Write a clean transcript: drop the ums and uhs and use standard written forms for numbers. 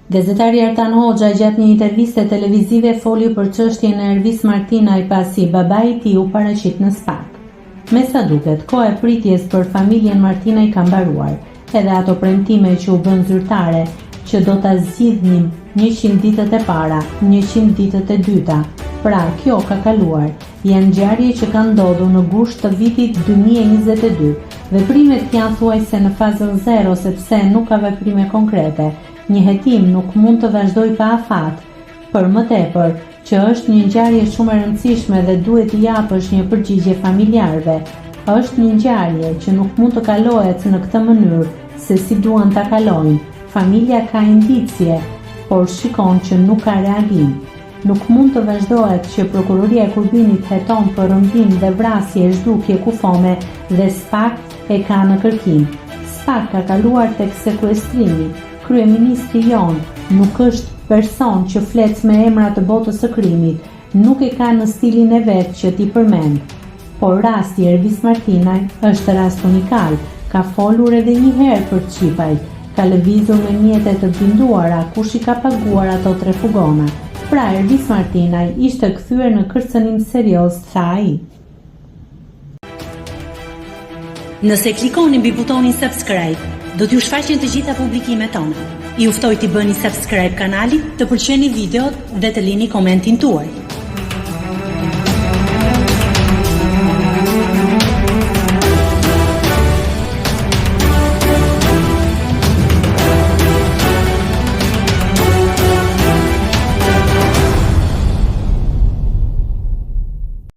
Gazetari Artan Hoxha gjatë një interviste televizive foli për çështjen e Ervis Martinaj pasi babai i tij u paraqit në SPAK. Me sa duket, koha e pritjes për familjen Martinaj ka mbaruar. Edhe ato premtime që u bënë zyrtare, që do ta zgjidhnim 100 ditët e para, 100 ditët e dyta. Pra, kjo ka kaluar. Janë ngjarje që kanë ndodhur në gusht të vitit 2022. Veprimet janë thuajse në fazën zero sepse nuk ka veprime konkrete. Një hetim nuk mund të vazhdojë pa afat. Për më tepër, që është një ngjarje shumë e rëndësishme dhe duhet t'i japësh një përgjigje familjarëve. Është një ngjarje që nuk mund të kalohet në këtë mënyrë se si duan ta kalojnë. Familja ka indicie, por shikon që nuk ka reagim. Nuk mund të vazhdohet që Prokuroria e Kurbinit heton për rrëmbim dhe vrasje e zhdukje kufome dhe SPAK e ka në kërkim. SPAK ka kaluar tek sekuestrimi. Kryeministri jonë nuk është person që flet me emra të botës së krimit, nuk e ka në stilin e vet që t'i përmend. Por rasti i Ervis Martinaj është rast unikal, ka folur edhe një herë për Çipajt, ka lëvizur me mjete të blinduara, kush i ka paguar ato tre fugona. Pra Ervis Martinaj ishte kthyer në kërcënim serioz, tha ai. Nëse klikoni mbi butonin subscribe, do t'ju shfaqen të gjitha publikimet tona. Ju ftoj t'i bëni subscribe kanalit, të pëlqeni videot dhe të lini komentin tuaj.